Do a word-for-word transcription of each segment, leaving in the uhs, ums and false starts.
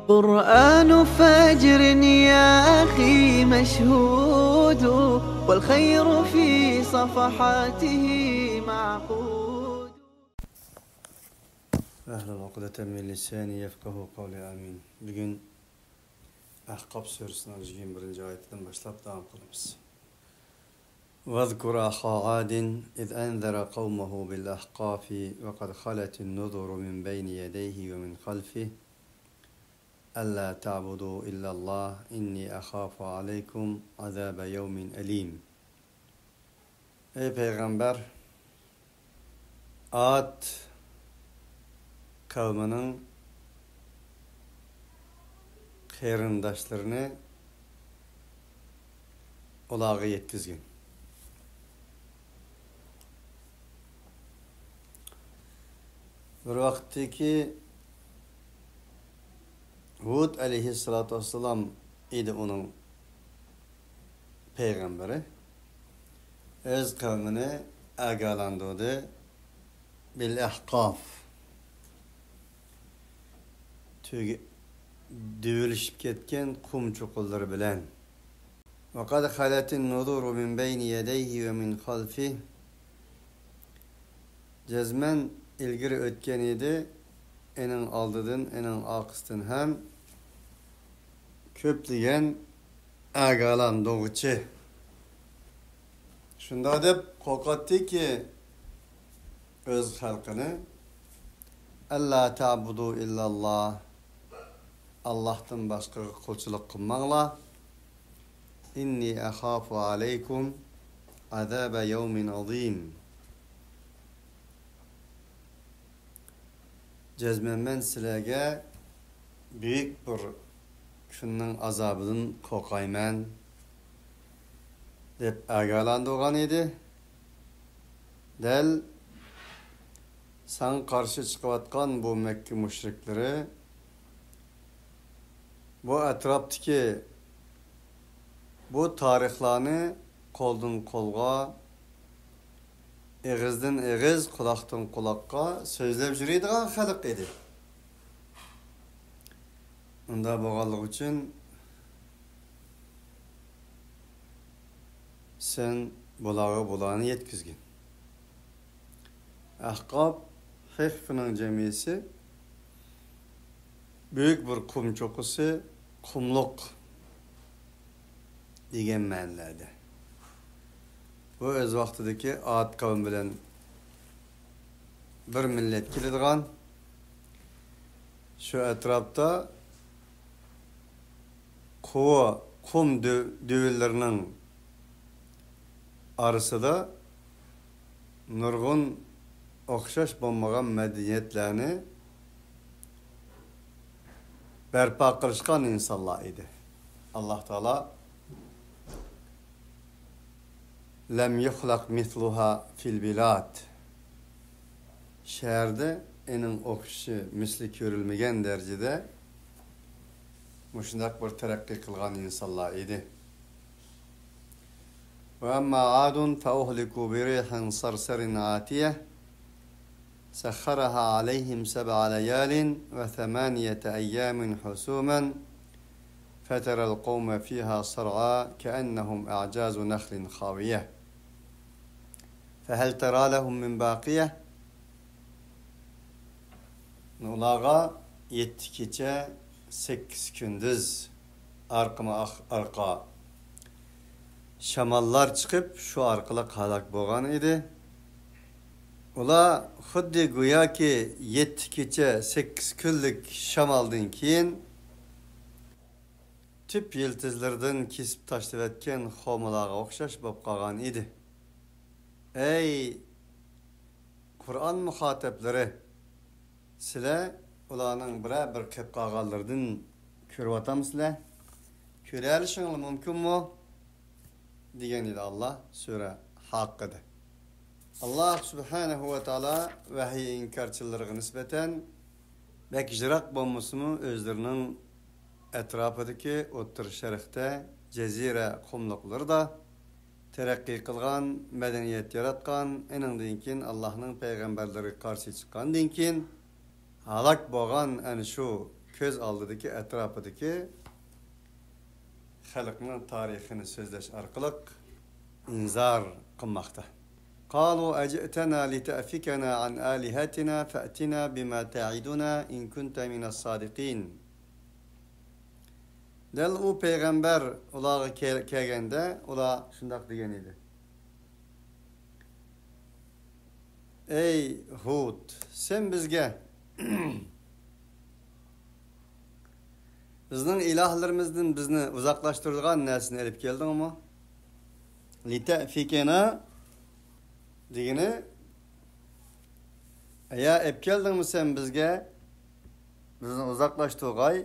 قرآن فجر يا أخي مشهود، والخير في صفحاته معقود. واحلل عقدة من لساني يفقهوا قولي. آمين. بۈگۈن ئەھقاف سۈرىسىنىڭ يىگىرمە بىرىنچى ئايىتىدىن باشلاپ داۋام قىلىمىز. واذكر أخا عاد إذ أنذر قومه بالأحقاف وقد خلت النذر من بين يديه ومن خلفه ألا تعبدوا إلا الله إني أخاف عليكم عذاب يوم أليم. ئەي پەيغەمبەر، ئاد قەۋمىنىڭ قېرىنداشلىرىنى ئۇلارغا يەتكۈزگىن. بىر ۋاقىتتىكى ھۇد ئەلەيھىسسالاتۇ ۋەسسالام ئىدى ئۇنىڭ پەيغەمبىرى. ئۆز قەۋمىنى ئاگاھلاندۇردى. بىل ئەھقاف. تۈگە-، دۈۋۈلۈشۈپ كەتكەن قۇم چوققىلىرى بىلەن. وقد خلت النذر من بين يديه ومن خلفه. جەزمەن ئىلگىرى ئۆتكەن ئىدى، ئېنىڭ ئالدىدىن، ئېنىڭ ئارقىسىدىن ھەم كۆپلىگەن ئاگاھلاندۇرغۇچى. شۇنداق دەپ قورقاتتىكى ئۆز خەلقىنى، «ألا تعبدوا إلا الله»، ئاللاھتىن باشقىغا قۇلچىلىق قىلماڭلار. «إني أخاف عليكم عذاب يوم عظيم». جەزمەن مەن سىلەرگە بۈيۈك بىر كۈننىڭ ئازابىدىن قورقايمەن، دەپ ئاگاھلاندۇرغان ئىدى. دەل ساڭا قارشى چىقىۋاتقان بۇ مەككە مۇشرىكلىرى بۇ ئەتراپتىكى بۇ تارىخلارنى قولدىن قولغا، ئېغىزدىن ئېغىز، قۇلاقتىن قۇلاققا سۆزلەپ يۈرىدىغان خەلق ئىدى. ئۇنداق بولغانلىقى ئۈچۈن سەن بۇلارغا بۇلارنى يەتكۈزگىن. ئەھقاپ، خىفنىڭ جەمئىسى، بۈيۈك بىر قۇم چوققىسى، قۇملۇق دېگەن مەنىلەردە. بۇ ئۆز ۋاقتىدىكى ئاد قەۋم بىلەن بىر مىللەت كېلىدىغان، شۇ ئەتراپتا قۇۋا، قۇم دۆ-، دۆۋىلىرىنىڭ ئارىسىدا نۇرغۇن ئوخشاش بولمىغان مەدەنىيەتلەرنى بەرپا قىلىشقان ئىنسانلار ئىدى. ئاللاھ تائالا «لم يخلق مثلها في البلاد». شەھەردە ئېنىڭ ئوخشىشى، مىسلى كۆرۈلمىگەن دەرىجىدە مۇشۇنداق بىر تەرەققىي قىلغان ئىنسانلار ئىدى. وأما عاد فأهلكوا بريح صرصر عاتية سخرها عليهم سبع ليال وثمانية أيام حسوما فترى القوم فيها صرعى كأنهم أعجاز نخل خاوية فهل ترى لهم من باقية. ئۇلارغا يەتتە كېچە، سەككىز كۈندۈز ئارقىمۇ ئارقا شاماللار چىقىپ، شۇ ئارقىلىق ھالاك بولغان ئىدى. ئۇلار خۇددى گوياكى يەتتە كېچە، سەككىز كۈنلۈك شامالدىن كېيىن تۈپ يىلتىزلىرىدىن كېسىپ تاشلىۋەتكەن خورمىلارغا ئوخشاش بولۇپ قالغان ئىدى. ئەي قۇرئان مۇخاتەپلىرى، سىلەر ئۇلارنىڭ بىرەر بىر قېلىپ قالغانلىرىدىن كۆرۈۋاتامسىلەر؟ كۆرەلىشىڭلار مۇمكىنمۇ؟ دېگەن ئىدى ئاللاھ سۈرە ھاققىدا. ئاللاھ سۇبھانەھۇ ۋە تائالا ۋەھىي ئىنكارچىلىرىغا نىسبەتەن بەك يىراق بولمىسىمۇ، ئۆزلىرىنىڭ ئەتراپىدىكى ئوتتۇرا شەرقتە، جەزىرە قۇملۇقلىرىدا تەرەققىي قىلغان، مەدەنىيەت ياراتقان، ئېنىڭدىن كېيىن ئاللاھنىڭ پەيغەمبەرلىرىگە قارشى چىققاندىن كېيىن ھالاك بولغان ئەنە شۇ كۆز ئالدىدىكى، ئەتراپىدىكى خەلقنىڭ تارىخىنى سۆزلەش ئارقىلىق ئىنزار قىلماقتا. قالوا أجئتنا لتأفكنا عن آلهتنا فأتنا بما تعدنا إن كنت من الصادقين. دەل ئۇ پەيغەمبەر ئۇلارغا كەل-، كەلگەندە، ئۇلار شۇنداق دېگەن ئىدى: ئەي ھۇد، سەن بىزگە بىزنىڭ ئىلاھلىرىمىزدىن بىزنى ئۇزاقلاشتۇرىدىغان نەرسىنى ئېلىپ كەلدىڭمۇ؟ لتأفكنا دېگىنى، يا ئەپ كەلدىڭمۇ سەن بىزگە، بىزنى ئۇزاقلاشتۇرغاي،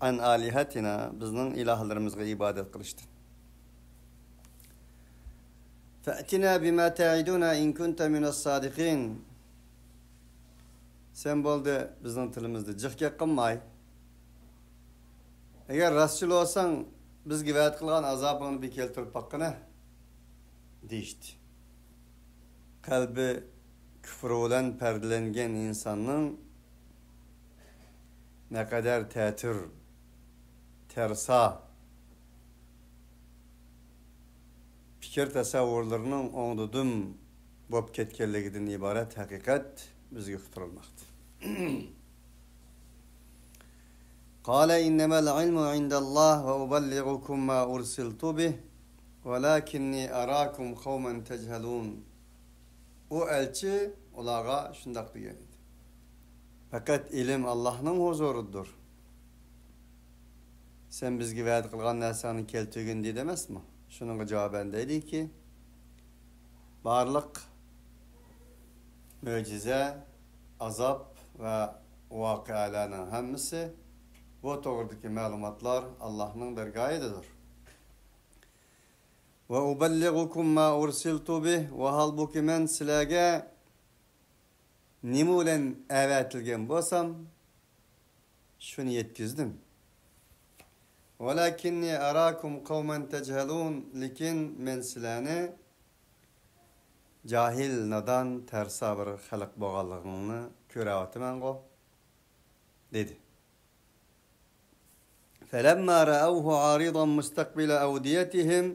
عن آلهتنا، بىزنىڭ ئىلاھلىرىمىزغا ئىبادەت قىلىشتىن. فأتنا بما تعدنا إن كنت من الصادقين. سەن بولدى، بىزنىڭ تىلىمىزدا جىق گەپ قىلماي، ئەگەر راستچىل بولساڭ، بىزگە ۋەدە قىلغان ئازابىڭنى بىر كەلتۈرۈپ باققىنە، دېيىشتى. قەلبى كۇفرى بىلەن پەردىلەنگەن ئىنساننىڭ نەقەدەر تەتۈر، تەرسا، پىكىر تەسەۋۋۇرلىرىنىڭ ئوڭدىدىن بولۇپ كەتكەنلىكىدىن ئىبارەت ھەقىقەت بىزگە ئۇقتۇرۇلماقتا. قال إنما العلم عند الله وأبلغكم ما أرسلت به ولكني أراكم قوما تجهلون. ئۇ ئەلچى ئۇلارغا شۇنداق دېگەن ئىدى: پەقەت ئىلىم ئاللاھنىڭ ھۇزۇرىدىدۇر. سەن بىزگە ۋەدە قىلغان نەرسەڭنى كەلتۈرگىن دېدى ئەمەسمۇ؟ شۇنىڭغا جاۋابەن دەيدىكى، بارلىق مۆجىزە، ئازاب ۋە ۋەقەلەرنىڭ ھەممىسى، بۇ توغرىدىكى مەلۇماتلار ئاللاھنىڭ دەرگاھىدىدۇر. وأبلغكم ما أرسلت به، ۋاھالبۇكى، مەن سىلەرگە نېمە بىلەن ئەۋەتىلگەن بولسام، شۇنى يەتكۈزدۈم. ولكني أراكم قوما تجهلون، لېكىن مەن سىلەرنى جاھىل، نادان، تەرسا بىر خەلق بولغانلىقىڭنى كۆرۈۋاتىمەنغۇ، دېدى. فلما رأوه عارضا مستقبل أوديتهم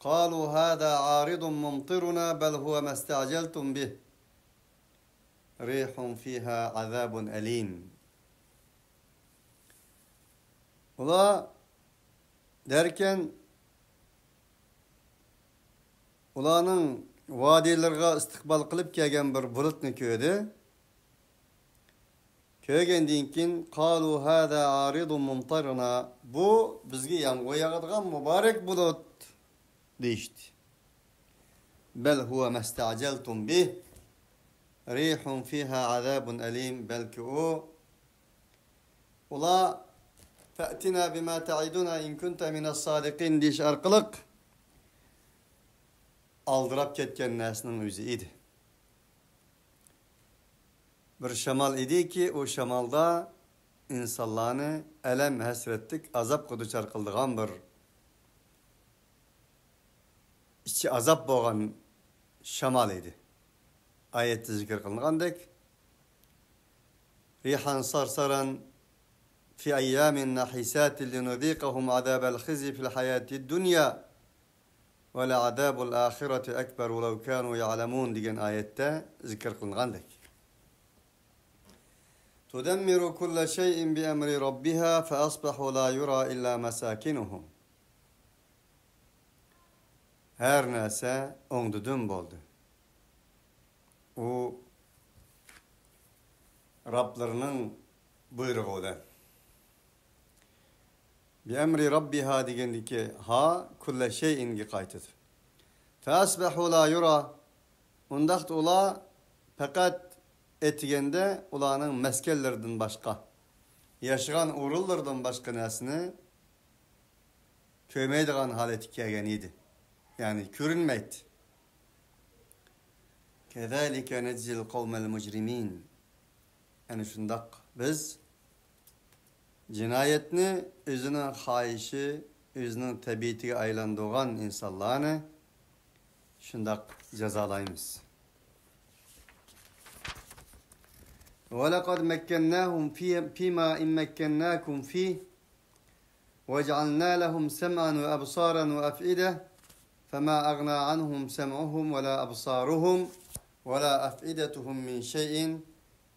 قالوا هذا عارض ممطرنا بل هو ما استعجلتم به ريح فيها عذاب أليم. ئۇلار دەركەن، ئۇلارنىڭ ۋادىلىرىغا ئىستىقبال قىلىپ كەلگەن بىر بۇلۇتنى كۆردى. كۆرگەندىن كېيىن، قالوا هذا عارض ممطرنا، بۇ بىزگە يامغۇر ياغىدىغان مۇبارەك بۇلۇت، دېيىشتى. بل هو ما استعجلتم به ريح فيها عذاب أليم، بەلكى ئۇ، ئۇلار فأتنا بما تعدنا إن كنت من الصادقين دېيىش ئارقىلىق ئالدىراپ كەتكەن نەرسىنىڭ ئۆزى ئىدى. بىر شامال ئىدىكى، ئۇ شامالدا ئىنسانلارنى ئەلەم ھەسرەتلىك ئازابقا دۇچار قىلىدىغان بىر ئىچى ئازاب بولغان شامال ئىدى. ئايەتتە زىكىر قىلىنغاندەك، ريحا صرصرا في أيام نحسات لنذيقهم عذاب الخزي في الحياة الدنيا ولعذاب الآخرة أكبر لو كانوا يعلمون دېگەن ئايەتتە زىكىر قىلىنغاندەك. تدمر كل شيء بأمر ربها فأصبحوا لا يرى إلا مساكنهم. ھەر نەرسە ئوڭدىدىن بولدى. ئۇ رابلىرىنىڭ بۇيرۇقى بىلەن. بىئەمرى رەببىھا دېگەندىكى ھا كۇللە شەيئىنگە قايتىدۇ. فەئەسبەھۇ لا يۇرا. ئۇنداقتا ئۇلار پەقەت ئەتىگەندە ئۇلارنىڭ مەسكەنلىرىدىن باشقا، ياشىغان ئورۇنلىرىدىن باشقا نەرسىنى كۆرمەيدىغان ھالەتكە كەلگەن ئىدى. يەنى كۆرۈنمەيتتى. كەزالىكە نەجزىل قەۋمەل مۇجرىمىن. ئەنە شۇنداق بىز جىنايەتنى ئۆزىنىڭ خاھىشى، ئۆزىنىڭ تەبىئىتىگە ئايلاندۇرغان ئىنسانلارنى شۇنداق جازالايمىز. ولقد مكناهم في، فيما إن مكناكم فيه وجعلنا لهم سمعا وأبصارا وأفئدة فما أغنى عنهم سمعهم ولا أبصارهم ولا أفئدتهم من شيء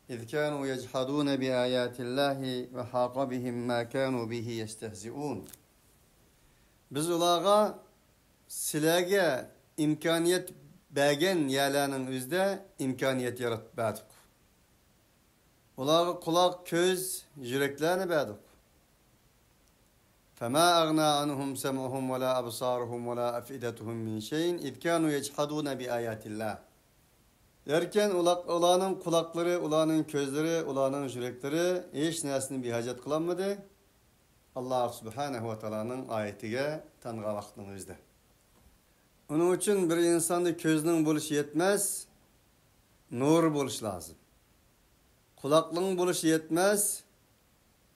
إذ كانوا يجحدون بآيات الله وحاق بهم ما كانوا به يستهزئون. بىز ئۇلارغا سىلەرگە ئىمكانىيەت بەرگەن يەرلەرنىڭ ئۆزىدە ئىمكانىيەت يارىتىپ بەردۇق. ئۇلارغا قۇلاق، كۆز، يۈرەكلەرنى بەردۇق. فما أغنى عنهم سمعهم ولا أبصارهم ولا أفئدتهم من شيء إذ كانوا يجحدون بآيات الله. دەركەن، ئۇلار، ئۇلارنىڭ قۇلاقلىرى، ئۇلارنىڭ كۆزلىرى، ئۇلارنىڭ يۈرەكلىرى ھېچ نەرسىنى بىھاجەت قىلالمىدى ئاللا سۇبھانەھۇ ۋە تائالانىڭ ئايىتىگە تانغان ۋاقىتنىڭ ئۆزىدە. ئۇنىڭ ئۈچۈن بىر ئىنساندا كۆزنىڭ بولۇشى يەتمەس، نۇر بولۇشى لازىم. قۇلاقنىڭ بولۇشى يەتمەس،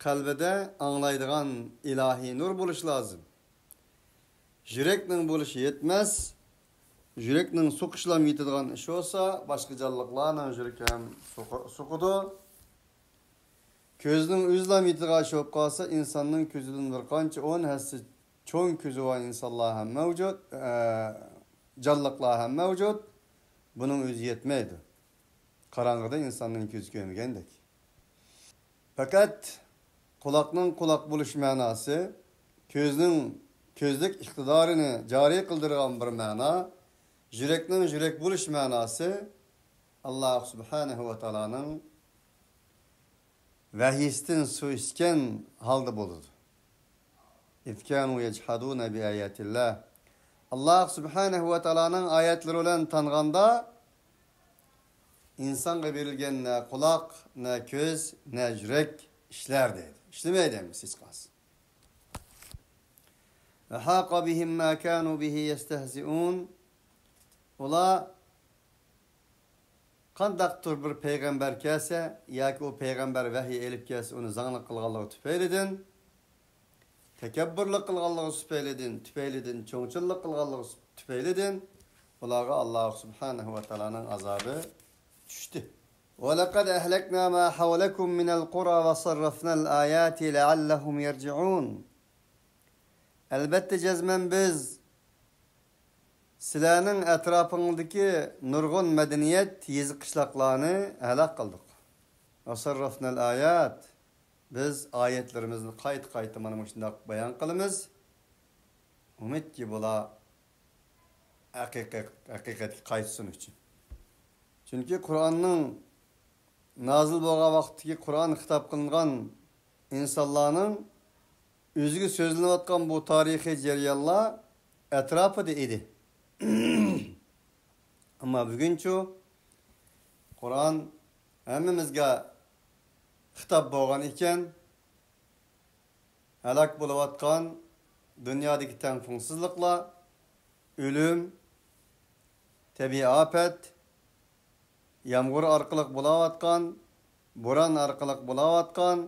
قەلبىدە ئاڭلايدىغان ئىلاھىي نۇر بولۇشى لازىم. يۈرەكنىڭ بولۇشى يەتمەس، يۈرەكنىڭ سوقۇشىلا يېتىدىغان ئىش بولسا، باشقا جانلىقلارنىڭ يۈرىكى ھەم سوقۇ-، سوقىدۇ. كۆزنىڭ ئۆزىلا يېتىدىغان ئىش بولۇپ قالسا، ئىنساننىڭ كۆزىدىن بىر قانچە ئون ھەسسە چوڭ كۆزى بار ئىنسانلار ھەم مەۋجۇت، ئە، جانلىقلار ھەم مەۋجۇت. بۇنىڭ ئۆزى يەتمەيدۇ. قاراڭغۇدا ئىنساننىڭ كۆزى كۆرمىگەندەك. پەقەت قۇلاقنىڭ قۇلاق بولۇش مەناسى، كۆزنىڭ كۆزلۈك ئىقتىدارىنى جارى قىلدۇرغان بىر مەنا، يۈرەكنىڭ يۈرەك بولۇش مەناسى، ئاللا سۇبھانەھۇ ۋە تائالانىڭ ۋەھىيسىدىن سۇ ئىچكەن ھالدا بولىدۇ. إذ كانوا يجحدون بآيات الله. ئاللا سۇبھانەھۇ ۋە تائالانىڭ ئايەتلىرى بىلەن تانغاندا، ئىنسانغا بېرىلگەن نە قۇلاق، نە كۆز، نە يۈرەك ئىشلەر دەيدۇ. ئىشلىمەيدۇ ھەممىسى ھېچقايسى. وحاق بهم ما كانوا به يستهزئون. ئۇلار قانداقتۇر بىر پەيغەمبەر كەلسە ياكى ئۇ پەيغەمبەر ۋەھىي ئېلىپ كەلسە، ئۇنى زاڭلىق قىلغانلىقى تۈپەيلىدىن، تەكەببۇرلۇق قىلغانلىقى تۈپەيلىدىن، تۈپەيلىدىن، چوڭچىللىق قىلغانلىقى تۈپەيلىدىن ئۇلارغا ئاللا سۇبھانەھۇ ۋە تائالانىڭ ئازابى چۈشتى. ولقد أهلكنا ما حولكم من القرى وصرفنا الآيات لعلهم يرجعون. ئەلبەتتە، جەزمەن بىز سىلەرنىڭ ئەتراپىڭىزدىكى نۇرغۇن مەدەنىيەت يېزا-قىشلاقلارنى ھالاك قىلدۇق. وصرفنا الآيات. بىز ئايەتلىرىمىزنى قايتا-قايتا مانا مۇشۇنداق بايان قىلىمىز. ئۈمىدكى بۇلار ھەقىقەت، ھەقىقەتكە قايتسۇن ئۈچۈن. چۈنكى قۇرئاننىڭ نازىل بولغان ۋاقىتتىكى قۇرئان خىتاب قىلىنغان ئىنسانلارنىڭ ئۆزىگە سۆزلىنىۋاتقان بۇ تارىخىي جەريانلار ئەتراپىدا ئىدى. ئەمما بۈگۈنچۇ؟ قۇرئان ھەممىمىزگە خىتاب بولغان ئىكەن، ھالاك بولۇۋاتقان دۇنيادىكى تەڭپۇڭسىزلىقلار، ئۆلۈم، تەبىئىي ئاپەت، يامغۇر ئارقىلىق بولاۋاتقان، بوران ئارقىلىق بولاۋاتقان،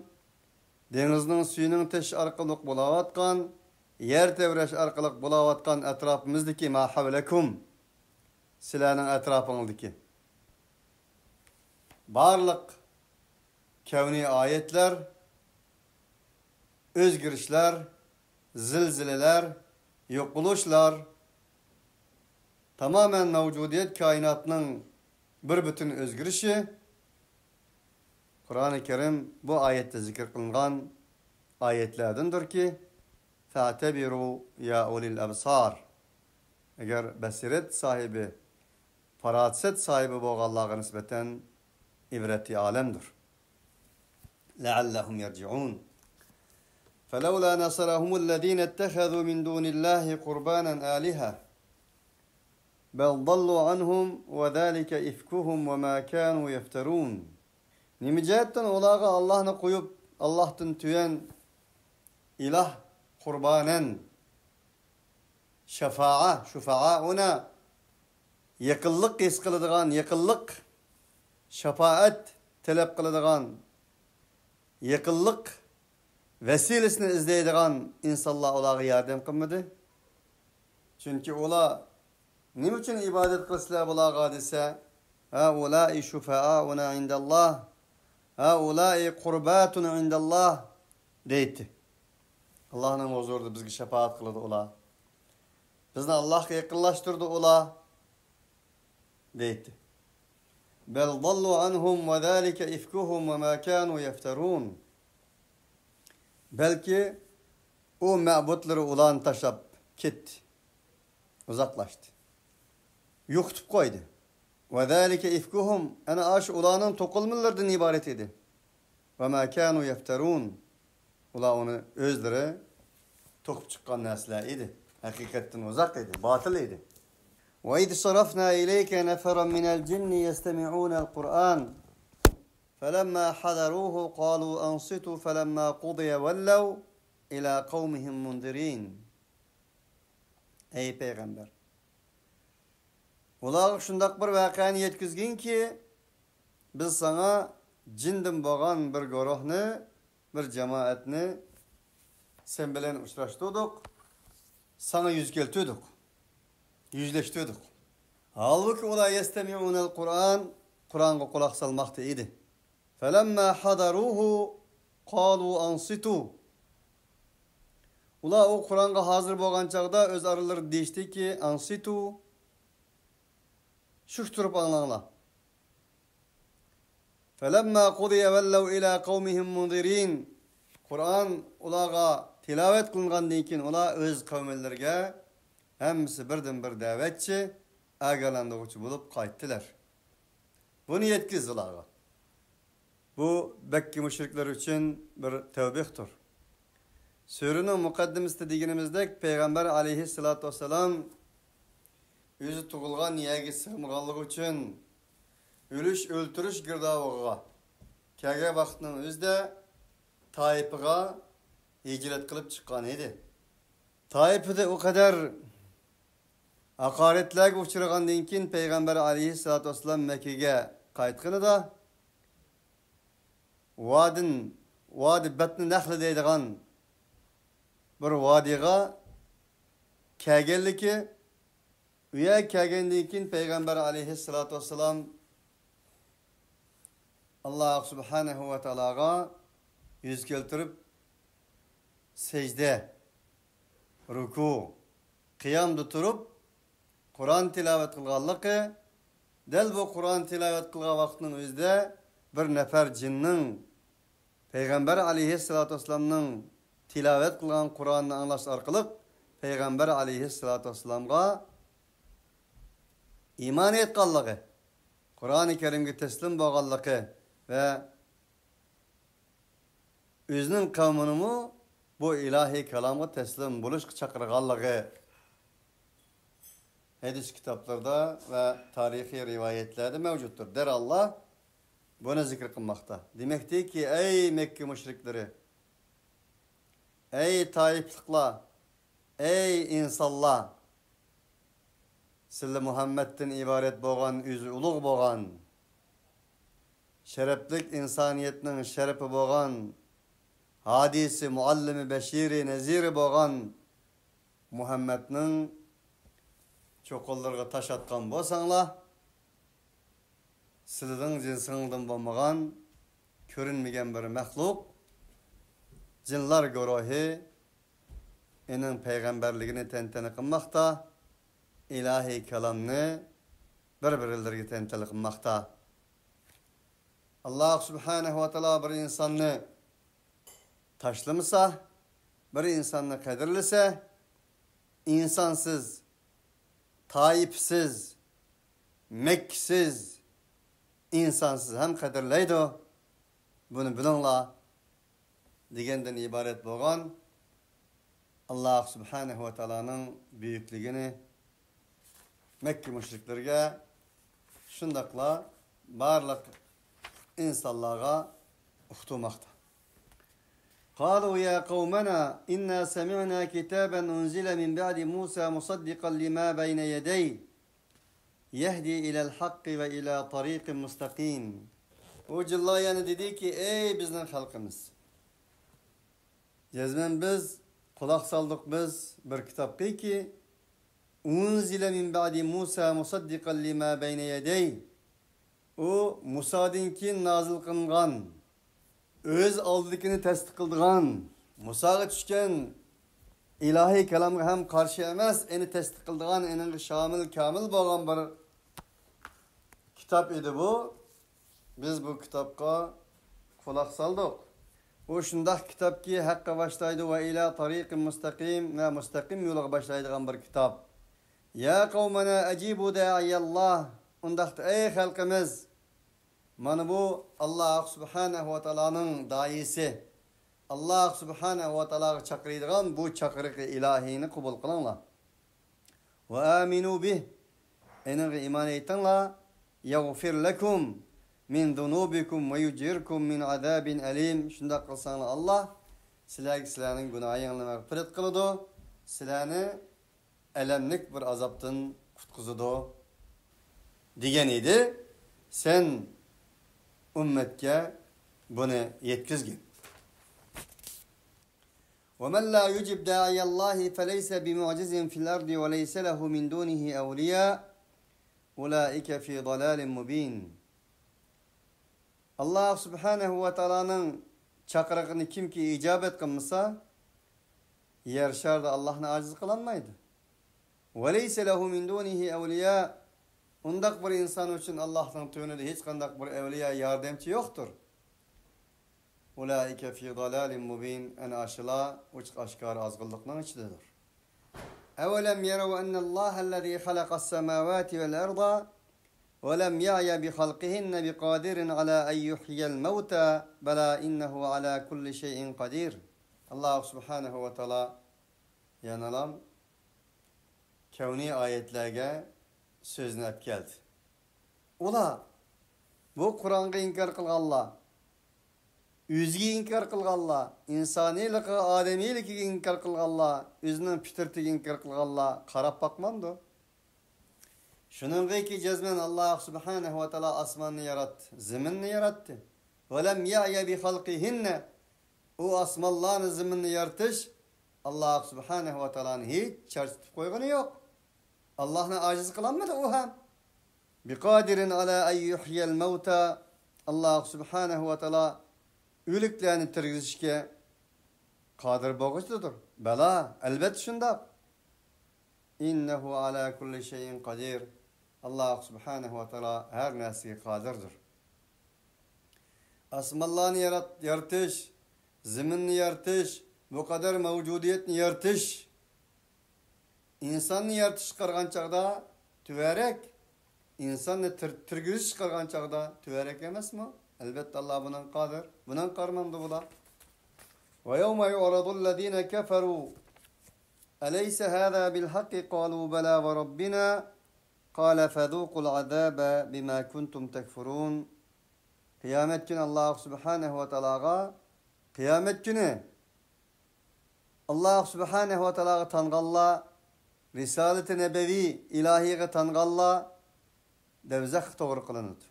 دېڭىزنىڭ سۈيىنىڭ تېشىشى ئارقىلىق بولاۋاتقان، يەر تەۋرەش ئارقىلىق بولاۋاتقان ئەتراپىمىزدىكى ما ھەۋلەكۇم، سىلەرنىڭ ئەتراپىڭىزدىكى بارلىق كەۋنىي ئايەتلەر، ئۆزگىرىشلەر، زىلزىلىلەر، يوقىلىشلار، تامامەن مەۋجۇدىيەت كائىناتنىڭ بىر پۈتۈن ئۆزگىرىشى، قۇرئانى كەرىم بۇ ئايەتتە زىكىر قىلىنغان ئايەتلەردىندۇركى، فاعتبروا يا أولي الأبصار. ئەگەر بەسىرەت ساھىبى، پاراسەت ساھىبى بولغانلارغا نىسبەتەن ئىبرەتى ئالەمدۇر. لعلهم يرجعون. فلولا نصرهم الذين اتخذوا من دون الله قربانا آلهة بل ضلوا عنهم وذلك إفكهم وما كانوا يفترون. نېمە جەھەتتىن ئۇلارغا ئاللاھنى قويۇپ، ئاللاھتىن تۆۋەن ئىلاھ، قۇربانەن، شەفائە، شۇفائاءۇنا، يېقىنلىق ھېس قىلىدىغان، يېقىنلىق شاپائەت تەلەپ قىلىدىغان، يېقىنلىق ۋەسىلىسىنى ئىزدەيدىغان ئىنسانلار ئۇلارغا ياردەم قىلمىدى. چۈنكى ئۇلار نېمە ئۈچۈن ئىبادەت قىلىسىلەر بۇلارغا دېسە، هؤلاء شفعاؤنا عند الله. ھەئۇلائى قۇرباتۇن ئىندەللاھ، دەيتتى. ئاللاھنىڭ ھۇزۇرىدا بىزگە شاپائەت قىلىدۇ ئۇلار. بىزنى ئاللاھقا يېقىنلاشتۇرىدۇ ئۇلار، دەيتتى. بەل ضەللۇ ئەنھۇم ۋە زالىكە ئىفكۇھۇم ۋە ما كانۇ يەفتەرۇن. بەلكى ئۇ مەبۇدلىرى ئۇلارنى تاشلاپ كەتتى. ئۇزاقلاشتى. يوقىتىپ قويدى. ۋە زالىكە ئىفكۇھۇم، ئەنە ئاشۇ ئۇلارنىڭ توقۇلمىلىرىدىن ئىبارەت ئىدى. ۋە ما كانۇ يەفتەرۇن. ئۇلار ئۇنى ئۆزلىرى توقۇپ چىققان نەرسىلەر ئىدى. ھەقىقەتتىن ئۇزاق ئىدى، باتىل ئىدى. وإذ صرفنا إليك نفرا من الجن يستمعون القرآن فلما حضروه قالوا أنصتوا فلما قضي ولوا إلى قومهم منذرين. ئەي پەيغەمبەر، ئۇلارغا شۇنداق بىر ۋەقەنى يەتكۈزگىنكى، بىز ساڭا جىندىن بولغان بىر گۇرۇھنى، بىر جامائەتنى سەن بىلەن ئۇچراشتۇردۇق، ساڭا يۈز كەلتۈردۇق، يۈزلەشتۈردۇق. ھالبۇكى ئۇلار يەستەمىئۇنەل قۇرئان، قۇرئانغا قۇلاق سالماقتا ئىدى. فلما حضروه قالوا أنصتوا. ئۇلار ئۇ قۇرئانغا ھازىر بولغان چاغدا ئۆز ئارىلىرىدا دېيىشتىكى، ئانسىتۇ، شۈك تۇرۇپ ئاڭلاڭلار. فلما قضي ولوا إلى قومهم منذرين. قۇرئان ئۇلارغا تىلاۋەت قىلىنغاندىن كېيىن، ئۇلار ئۆز قەۋملىرىگە ھەممىسى بىردىن بىر دەۋەتچى، ئاگاھلاندۇرغۇچى بولۇپ قايتتىلار. بۇنى يەتكۈز ئۇلارغا. بۇ مەككە مۇشرىكلىرى ئۈچۈن بىر تەۋبىختۇر. سۈرىنىڭ مۇقەددىمىسىدە دېگىنىمىزدەك، پەيغەمبەر ئەلەيھىسسالاتۇ ۋەسسالام ئۆزى تۇغۇلغان يەرگە سىغمىغانلىقى ئۈچۈن ئۆلۈش، ئۆلتۈرۈش گىردابىغا كەلگەن ۋاقىتنىڭ ئۆزىدە تائىپىغا ھىجرەت قىلىپ چىققان ئىدى. تائىپىدە ئۇ قەدەر ھاقارەتلەرگە ئۇچرىغاندىن كېيىن، پەيغەمبەر ئەلەيھىسسالاتۇ ۋەسسالام مەككىگە قايتقىنىدا، ۋادىن، ۋادى بەتنى نەخلە دەيدىغان بىر ۋادىغا كەلگەنلىكى، ئۇ يەرگە كەلگەندىن كېيىن پەيغەمبەر ئەلەيھىسسالاتۇ ۋەسسالام ئاللا سۇبھانەھۇ ۋە تائالاغا يۈز كەلتۈرۈپ، سەجدە، رۇكۇ، قىيامدا تۇرۇپ، قۇرئان تىلاۋەت قىلغانلىقى، دەل بۇ قۇرئان تىلاۋەت قىلغان ۋاقىتنىڭ ئۆزىدە بىر نەپەر جىننىڭ پەيغەمبەر ئەلەيھىسسالاتۇ ۋەسسالامنىڭ تىلاۋەت قىلغان قۇرئانىنى ئاڭلاش ئارقىلىق پەيغەمبەر ئەلەيھىسسالاتۇ ۋەسسالامغا ئىمان ئېيتقانلىقى، قۇرئانى كەرىمگە تەسلىم بولغانلىقى ۋە ئۆزىنىڭ قەۋمىنىمۇ بۇ ئىلاھىي كالامغا تەسلىم بولۇشقا چاقىرغانلىقى ھەدىس كىتابلىرىدا ۋە تارىخىي رىۋايەتلەردە مەۋجۇتتۇر. دەرھاللا بۇنى زىكىر قىلماقتا. دېمەكتىكى، ئەي مەككە مۇشرىكلىرى، ئەي تائىپلىقلار، ئەي ئىنسانلار! سىلى مۇھەممەدتىن ئىبارەت بولغان، ئۆزى ئۇلۇغ بولغان، شەرەپلىك ئىنسانىيەتنىڭ شەرىپى بولغان، ھادىسى، مۇئەللىمى، بەشىرى، نەزىرى بولغان مۇھەممەدنىڭ چوقۇنلىرىغا تاش ئاتقان بولساڭلار، سىلىنىڭ جىنسىڭدىن بولمىغان، كۆرۈنمىگەن بىر مەخلۇق، جىنلار گۇرۇھى ئېنىڭ پەيغەمبەرلىكىنى تەنتەنە قىلماقتا، ئىلاھىي كالامنى بىر-بىرلىرىگە تەنتەنە قىلماقتا. ئاللا سۇبھانەھۇ ۋە تائالا بىر ئىنساننى تاشلىمىسا، بىر ئىنساننى قەدىرلىسە، ئىنسانسىز، تائىپىسىز، مەككىسىز، ئىنسانسىز ھەم قەدىرلەيدۇ. بۇنى بىلىڭلار، دېگەندىن ئىبارەت بولغان ئاللا سۇبھانەھۇ ۋە تائالانىڭ بۈيۈكلۈكىنى مەككە مۇشرىكلىرىگە، شۇنداقلا بارلىق ئىنسانلارغا ئۇقتۇرماقتا. قالوا يا قومنا إنا سمعنا كتابا أنزل من بعد موسى مصدقا لما بين يديه يهدي إلى الحق وإلى طريق مستقيم. ئۇ جىنلار يەنە دېدىكى، ئەي بىزنىڭ خەلقىمىز! جەزمەن بىز قۇلاق سالدۇق بىز بىر كىتابقىكى، أنزل من بعد موسى مصدقا لما بين يديه. ئۇ مۇسادىن كېيىن نازىل قىلىنغان، ئۆز ئالدىدىكىنى تەستىق قىلىدىغان، مۇساغا چۈشكەن ئىلاھىي كالامغا ھەم قارشى ئەمەس، ئېنى تەستىق قىلىدىغان، ئېنىڭغا شامىل، كامىل بولغان بىر كىتاب ئىدى بۇ. بىز بۇ كىتابقا قۇلاق سالدۇق. ئۇ شۇنداق كىتابكى، ھەققە باشلايدۇ، ۋە ئىلا تارىقىن مۇستەقىم، ۋە مۇستەقىم يولىغا باشلايدىغان بىر كىتاب. يا قومنا ئەجىبۇ دائىيەللاھ. ئۇنداقتا، ئەي خەلقىمىز، مانا بۇ ئاللاھ سۇبھانەھۇ ۋە تائالانىڭ دائىيسى، ئاللاھ سۇبھانەھۇ ۋە تائالاغا چاقىرىدىغان بۇ چاقىرىقى ئىلاھىينى قوبۇل قىلىڭلار. ۋە ئامىنۇ بىھ، ئېنىڭغا ئىمان ئېيتىڭلار. يەغفىر لەكۇم مىن زۇنۇبىكۇم ۋە يۇجىركۇم مىن ئازابىن ئەلىم. شۇنداق قىلساڭلار، ئاللاھ سىلەرگە سىلەرنىڭ گۇناھىڭلارنى مەغپىرەت قىلىدۇ، سىلەرنى ئەلەملىك بىر ئازابتىن قۇتقۇزىدۇ، دېگەن ئىدى. سەن ئۈممەتكە بۇنى يەتكۈزگىن. ومن لا يجب داعي الله فليس بمعجز في الأرض وليس له من دونه أولياء أولئك في ضلال مبين. ئاللاھ سۇبھانەھۇ ۋە تائالانىڭ چاقىرىقىنى كىمكى ئىجابەت قىلمىسا، يەر شارىدا ئاللاھنى ئاجىز قىلالمايدۇ. وليس له من دونه أولياء. ئۇنداق بىر ئىنسان ئۈچۈن ئاللاھنىڭ تۆۋىنىدە ھېچقانداق بىر ئەۋلىيا، ياردەمچى يوقتۇر. أولئك في ضلال مبين. ئەنە ئاشۇلار ئوچۇق ئاشكارا ئازغۇنلۇقنىڭ ئىچىدىدۇر. أولم يروا أن الله الذي خلق السماوات والأرض ولم يعي بخلقهن بقادر على أن يحيي الموتى بلى إنه على كل شيء قدير. ئاللاھ سۇبھانەھۇ ۋە تائالا يەنىلا كەۋنىي ئايەتلەرگە سۆزنى ئەپ كەلدى. ئۇلار، بۇ قۇرئانغا ئىنكار قىلغانلار، ئۆزىگە ئىنكار قىلغانلار، ئىنسانىيلىقىغا، ئادەمىيلىكىگە ئىنكار قىلغانلار، ئۆزىنىڭ پىترىتىگە ئىنكار قىلغانلار قاراپ باقمامدۇ؟ شۇنىڭغىكى جەزمەن ئاللاھ سۇبھانەھۇ ۋە تائالا ئاسماننى ياراتتى، زېمىننى ياراتتى. ولم يعي بخلقهن. ئۇ ئاسمانلارنى، زېمىننى يارىتىش ئاللاھ سۇبھانەھۇ ۋە تائالانى ھېچ چارچىتىپ قويغىنى يوق. ئاللاھنى ئاجىز قىلالمىدى ئۇ ھەم. بقادر على أن يحيي الموتى. ئاللاھ سۇبھانەھۇ ۋە تائالا ئۆلۈكلەرنى تىرگۈزۈشكە قادىر بولغۇچىدۇر. بەلا، ئەلۋەتتە شۇنداق. إنه على كل شيء قدير. ئاللاھ سۇبھانەھۇ ۋە تائالا ھەر نەرسىگە قادىردۇر. ئاسمانلارنى يارات-، يارىتىش، زېمىننى يارىتىش، بۇ قەدەر مەۋجۇدىيەتنى يارىتىش، ئىنساننى يارىتىش چىقارغان چاغدا تۆۋەنرەك، ئىنساننى تىر-، تىرگۈزۈش چىقارغان چاغدا تۆۋەنرەك ئەمەسمۇ؟ ئەلۋەتتە، ئاللاھ بۇنىڭغا قادىر. بۇنىڭغا قارىمامدۇ بۇلار؟ ويوم يعرض الذين كفروا أليس هذا بالحق قالوا بلى وربنا قال فذوقوا العذاب بما كنتم تكفرون. قىيامەت كۈنى ئاللاھ سۇبھانەھۇ ۋە تائالاغا، قىيامەت كۈنى ئاللاھ سۇبھانەھۇ ۋە تائالاغا تانغانلار، رىسالىتى نەبەۋى ئىلاھىيغا تانغانلار دوزاخقا توغرا قىلىنىدۇ.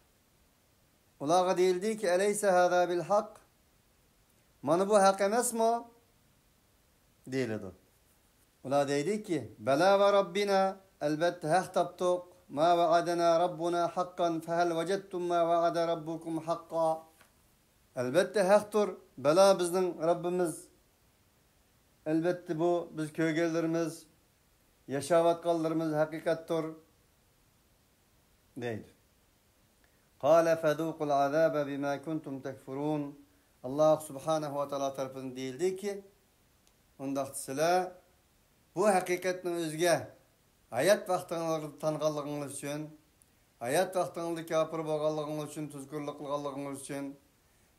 ئۇلارغا دېيىلدىكى، أليس هذا بالحق؟ مانا بۇ ھەق ئەمەسمۇ؟ دېيىلىدۇ. ئۇلار دەيدىكى، بەلى ۋە رەببىنا، ئەلۋەتتە ھەق تاپتۇق. ما ۋەئەدەنا رەببۇنا ھەققەن، فەھەل ۋەجەدتۇم ما ۋەئەدە رەببۇكۇم ھەققا. ئەلۋەتتە ھەقتۇر، بەلى بىزنىڭ رەببىمىز. ئەلۋەتتە بۇ بىز كۆرگەنلىرىمىز، ياشاۋاتقانلىرىمىز ھەقىقەتتۇر، دەيدۇ. قال فذوقوا العذاب بما كنتم تكفرون. ئاللاھ سۇبھانەھۇ ۋە تائالا تەرىپىدىن دېيىلدىكى، ئۇنداقتا سىلەر بۇ ھەقىقەتنىڭ ئۆزىگە ھايات ۋاقتىڭلاردا تانغانلىقىڭلار ئۈچۈن، ھايات ۋاقتىڭلاردا كاپىر بولغانلىقىڭلار ئۈچۈن، تۇزكورلۇق قىلغانلىقىڭلار ئۈچۈن،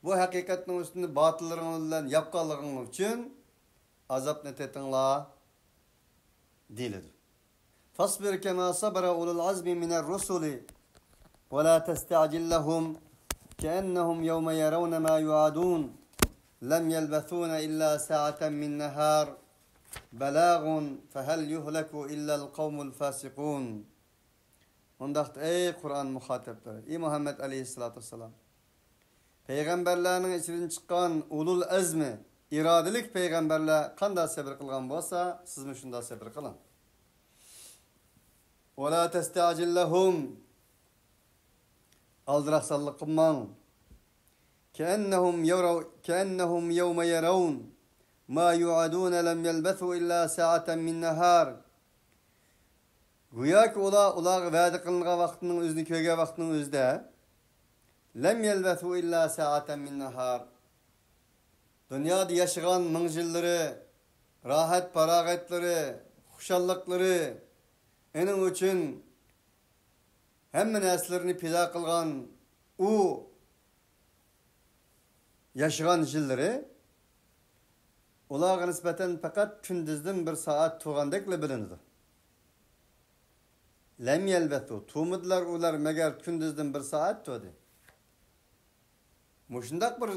بۇ ھەقىقەتنىڭ ئۈستىنى باتىللىرىڭلار بىلەن ياپقانلىقىڭلار ئۈچۈن ئازابنى تېتىڭلار، دېيىلىدۇ. فاصبر كما صبر أولو العزم من الرسل ولا تستعجل لهم كأنهم يوم يرون ما يوعدون لم يلبثوا إلا ساعة من نهار بلاغ فهل يهلك إلا القوم الفاسقون. ئۇنداقتا، ئەي قۇرئان مۇخاتەپلىرى، ئى مۇھەممەد ئەلەيھىسسالاتۇ ۋەسسالام، پەيغەمبەرلەرنىڭ ئىچىدىن چىققان ئۇلۇل ئەزمى، ئىرادىلىك پەيغەمبەرلەر قانداق سەۋر قىلغان بولسا، سىزمۇ شۇنداق سەۋر قىلىڭ. ولا تستعجل لهم. ئالدىراقسانلىق قىلماڭ. كأنهم يرو-، كأنهم يوم يرون ما يوعدون لم يلبثوا إلا ساعة من نهار. گوياكى ئۇلار، ئۇلارغا ۋەدە قىلىنغان ۋاقىتنىڭ ئۆزىنى كۆرگەن ۋاقىتنىڭ ئۆزىدە، لم يلبثوا إلا ساعة من نهار. دۇنيادا ياشىغان مىڭ يىللىرى، راھەت-پاراغەتلىرى، خۇشاللىقلىرى، ئېنىڭ ئۈچۈن ھەممە نەرسىلىرىنى پىدا قىلغان ئۇ ياشىغان يىللىرى ئۇلارغا نىسبەتەن پەقەت كۈندۈزدىن بىر سائەت تۇرغاندەكلا بىلىنىدۇ. لم يلبثوا، تۇرمىدىلار ئۇلار مەگەر كۈندۈزدىن بىر سائەت تۇردى. مۇشۇنداق بىر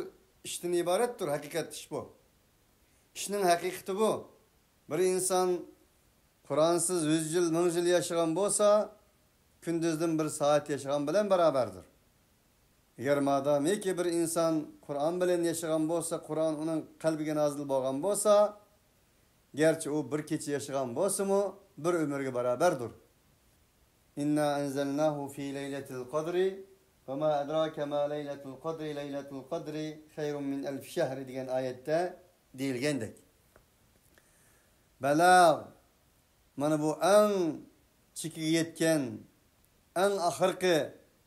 ئىشتىن ئىبارەتتۇر ھەقىقەت ئىش بۇ. ئىشنىڭ ھەقىقىتى بۇ. بىر ئىنسان قۇرئانسىز يۈز يىل، مىڭ يىل ياشىغان بولسا، كۈندۈزدىن بىر سائەت ياشىغان بىلەن باراۋەردۇر. ئەگەر مادامىكى بىر ئىنسان قۇرئان بىلەن ياشىغان بولسا، قۇرئان ئۇنىڭ قەلبىگە نازىل بولغان بولسا، گەرچە ئۇ بىر كېچە ياشىغان بولسىمۇ، بىر ئۆمۈرگە باراۋەردۇر. إنا أنزلناه في ليلة القدر وما أدراك ما ليلة القدر، ليلة القدر خير من ألف شهر دېگەن ئايەتتە دېيىلگەندەك. بەلاغ، مانا بۇ ئەڭ چېكىگە يەتكەن، ئەڭ ئاخىرقى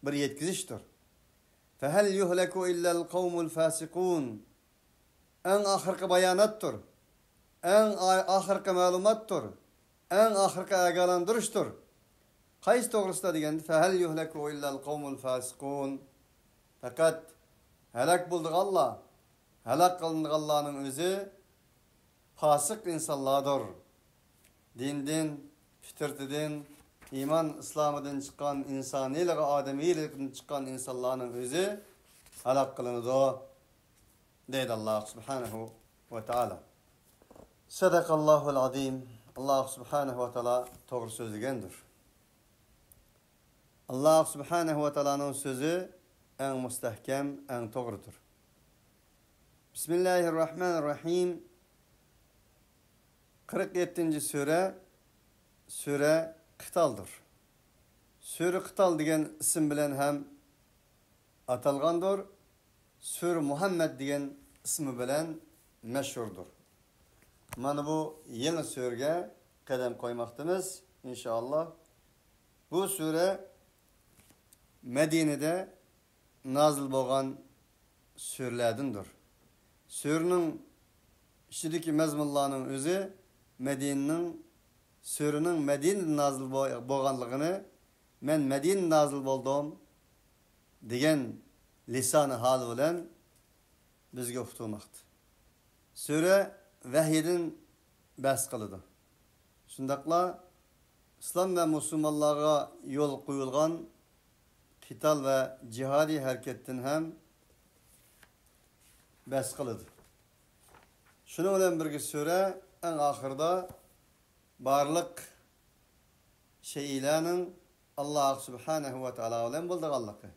بىر يەتكۈزۈشتۇر. فهل يهلك إلا القوم الفاسقون. ئەڭ ئاخىرقى باياناتتۇر. ئەڭ ئا-، ئاخىرقى مەلۇماتتۇر. ئەڭ ئاخىرقى ئاگاھلاندۇرۇشتۇر. قايسى توغرىسىدا دېگەندە، فهل يهلك إلا القوم الفاسقون. پەقەت ھالاك بولىدىغانلار، ھالاك قىلىنىدىغانلارنىڭ ئۆزى پاسىق ئىنسانلاردۇر. دىندىن، پىترىتىدىن، ئىمان ئىسلامىدىن چىققان، ئىنسانىيلىقى، ئادەمىيلىقىدىن چىققان ئىنسانلارنىڭ ئۆزى ھالاك قىلىنىدۇ، دەيدۇ ئاللاھ سۇبھانەھۇ ۋە تائالا. سەدەقەللاھۇل ئەزىم. ئاللاھ سۇبھانەھۇ ۋە تائالا توغرا سۆزلىگەندۇر. ئاللاھ سۇبھانەھۇ ۋە تائالانىڭ سۆزى ئەڭ مۇستەھكەم، ئەڭ توغرىدۇر. بىسمىللاھىر راھمانىر راھىم. قىرىق يەتتىنچى سۈرە، سۈرە قىتالدۇر. سۈرە قىتال دېگەن ئىسىم بىلەن ھەم ئاتالغاندۇر. سۈرە مۇھەممەد دېگەن ئىسمى بىلەن مەشھۇردۇر. مانا بۇ يېڭى سۈرىگە قەدەم قويماقتىمىز، ئىنشائاللا. بۇ سۈرە مەدىنىدە نازىل بولغان سۈرىلەردىندۇر. سۈرىنىڭ ئىچىدىكى مەزمۇنلارنىڭ ئۆزى مەدىنىنىڭ، سۈرىنىڭ مەدىنىدە نازىل بو-، بولغانلىقىنى، مەن مەدىنىدە نازىل بولدۇم دېگەن لىسانى ھالى بىلەن بىزگە ئۇقتۇرماقتا. سۈرە ۋەھىيدىن بەھس قىلىدۇ. شۇنداقلا ئىسلام ۋە مۇسۇلمانلارغا يول قويۇلغان قىتال ۋە جىھادىي ھەرىكەتتىن ھەم بەھس قىلىدۇ. شۇنىڭ بىلەن بىرگە سۈرە ئەڭ ئاخىرىدا بارلىق شەيئىلەرنىڭ ئاللاھ سۇبھانەھۇ ۋە تائالا بىلەن بولىدىغانلىقى،